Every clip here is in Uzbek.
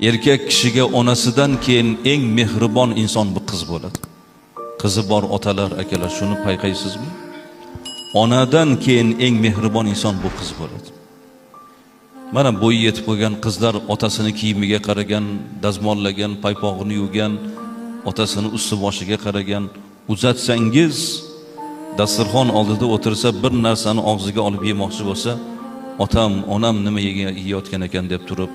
Erkak kishiga onasidan keyin eng mehribon inson bu qiz bo'ladi. Qizi bor otalar, akalar, shuni payqaysizmi? Onadan keyin eng mehribon inson bu qiz bo'ladi. Mana bo'yi yetib qolgan qizlar otasini kiyimiga qaragan, dazmollagan, paypog'ini yuvgan, otasini usti boshiga qaragan. Uzatsangiz dasturxon oldida o'tirsa, bir narsani og'ziga olib yemoqchi bo'lsa, otam, onam nima yeyotgan ekan deb turib,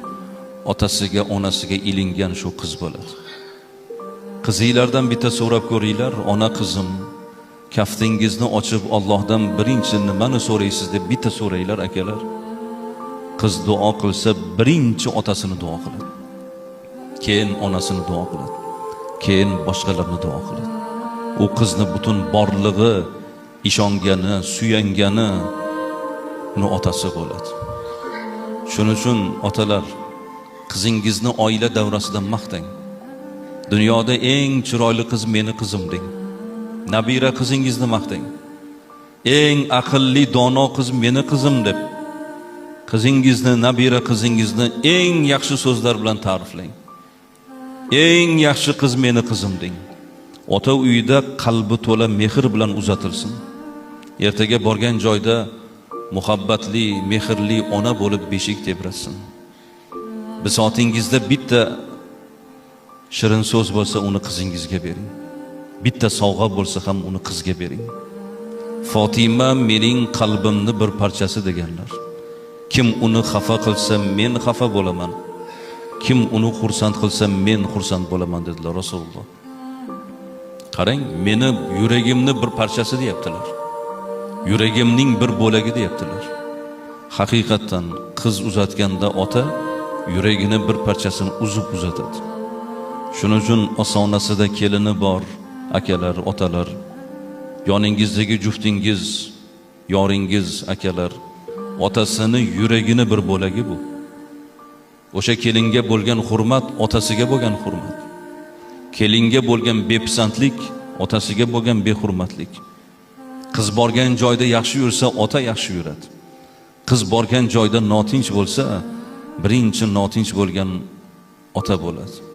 otasiga, onasiga ilingan shu qiz bo'ladi. Qizinglardan bitta so'rab ko'ringlar, ona qizim, kaftingizni ochib Allohdan birinchi nimani so'raysiz deb bitta so'ranglar, akalar. Qiz duo qilsa, birinchi otasini duo qiladi. Keyin onasini duo qiladi. Keyin boshqalarni duo qiladi. U qizni butun borlig'i, ishongani, suyangani uni otasi bo'ladi. Shuning uchun otalar, qizingizni oila davrasida maqtang. Dunyoda eng chiroyli qiz meni qizim deng. Nabira qizingizni maqtang. Eng aqlli dono qiz meni qizim deb qizingizni, nabira qizingizni eng yaxshi so'zlar bilan ta'riflang. Eng yaxshi qiz meni qizim deng. Ota uyida qalbi to'la mehr bilan uzatilsin. Ertaga borgan joyda muhabbatli, mehrli ona bo'lib beshik tebratsin. Bisotingizda bitta shirin so'z bo'lsa, uni qizingizga bering. Bitta sovg'a bo'lsa ham uni qizga bering. Fotima mening qalbimni bir parchasi deganlar. Kim uni xafa qilsa, men xafa bo'laman. Kim uni xursand qilsa, men xursand bo'laman dedilar Rasululloh. Qarang, meni yuragimni bir parchasi deyaptilar. Yuragimning bir bo'lagi deyaptilar. Haqiqatdan qiz uzatganda ota yuragini bir parchasini uzib uzatadi. Shuning uchun osonasida kelini bor akalar, otalar, yoningizdagi juftingiz, yoringiz akalar, otasini yuragini bir bo'lagi bu. O'sha kelinga bo'lgan hurmat otasiga bo'lgan hurmat. Kelinga bo'lgan bepisandlik otasiga bo'lgan behurmatlik. Qiz borgan joyda yaxshi yursa, ota yaxshi yuradi. Qiz borgan joyda notinch bo'lsa, birinchi notinch bo'lgan ota bo'ladi.